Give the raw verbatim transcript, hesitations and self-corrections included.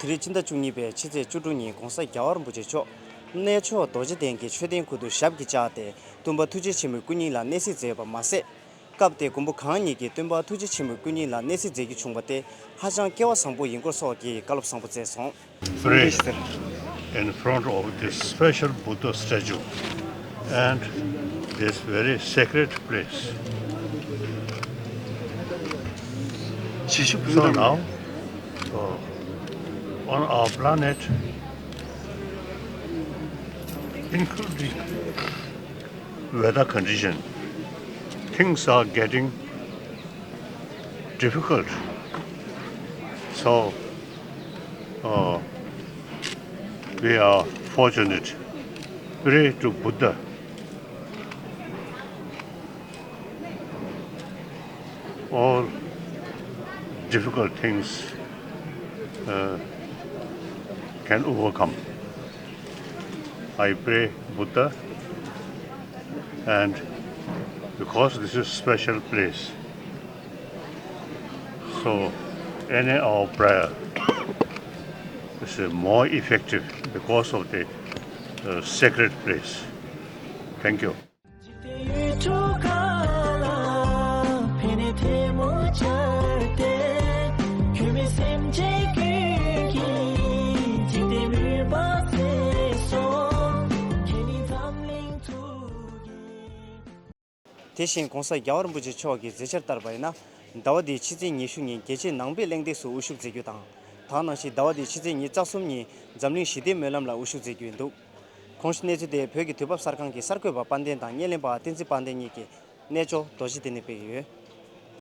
རེས་ཕྱི་ཟླ་བཅུ་གཉིས་པའི་ཕྱི་ཚེས་བཅུ་དྲུག་ཉིན་༧གོང་ས་༧རྒྱལ་བ་རིན་པོ་ཆེ་མཆོག་གནས་མཆོག་རྡོ་རྗེ་གདན་གྱི་མཆོད་རྟེན་ཁུལ་དུ་ཞབས་ཀྱིས་བཅགས་ཏེ་སྟོན་པ་ཐུགས་རྗེ་ཆེན་པོའི་སྐུ་ཉིད་ལ་གནས་གཟིགས་མཛད་ཡོད་པ་མ་ཟད། སྐབས་དེར་མགོན་པོ་གང་ཉིད་ཀྱིས་སྟོན་པ་ཐུགས་རྗེ་ཆེན་པོའི་སྐུ་ཉིད་ལ་གནས་གཟིགས་མཛད་རྒྱུ་བྱུང་བ་དེ་ཧ་ཅང་སྐལ་བ་བཟང་པོ་ཡིན་སྐོར་སོགས་ཀྱི་བཀའ་སློབ་བཟང་པོ་སྩལ་སོང་། Pray in front of this special Buddha statue and this very sacred place. So now, uh, on our planet, including weather condition, things are getting difficult. So, uh, we are fortunate. Pray to Buddha. All difficult things, uh, can overcome. I pray Buddha, and because this is special place, so any our prayer is, uh, more effective because of the, uh, sacred place. Thank you. འཇིག་རྟེན་ཡུལ་གྲུ་གང་ལ་ཕན་ནུས་ཐལ་མོ་སྦྱར་ཏེ། གུས་མོས་སེམས་ཅན་ཀུན་གྱི་འཇིག་རྟེན་མུན་པ་སེལ་སོང་། ཁྱེད་ནི་འཛམ་གླིང་ཐུགས་ཀྱི། དེ་བཞིན་༧གོང་ས་༧རྒྱལ་བ་རིན་པོ་ཆེ་མཆོག་གི་མཛད་འཆར་ལྟར་བ་ཡིན་ན། ཟླ་བ་འདིའི་ཕྱི་ཚེས་ཉི་ཤུ་ཉིན་རྒྱལ་སྤྱིའི་ནང་པའི་གླེང་སྟེགས་སུ་དབུ་བཞུགས་མཛད་རྒྱུ་དང་། དེ་ནང་བཞིན་ཟླ་བ་འདིའི་ཕྱི་ཚེས་ཉི་ཤུ་རྩ་གསུམ་ཉིན་འཛམ་གླིང་ཞི་བདེའི་སྨོན་ལམ་ལ་དབུ་བཞུགས་མཛད་རྒྱུ་ཡིན་འདུག། གོང་ཞུས་གནས་ཚུལ་དེ་བོད་ཀྱི་དུས་བབ་གསར་ཁང་གི་གསར་འགོད་པ་དཔལ་ལྡན་དང་བརྙན་ལེན་པ་བསྟན་འཛིན་དཔལ་ལྡན་གཉིས་ཀྱིས་གནས་མཆོག་རྡོ་རྗེ་གདན་ནས་སྤེལ་གྱི་ཡོད།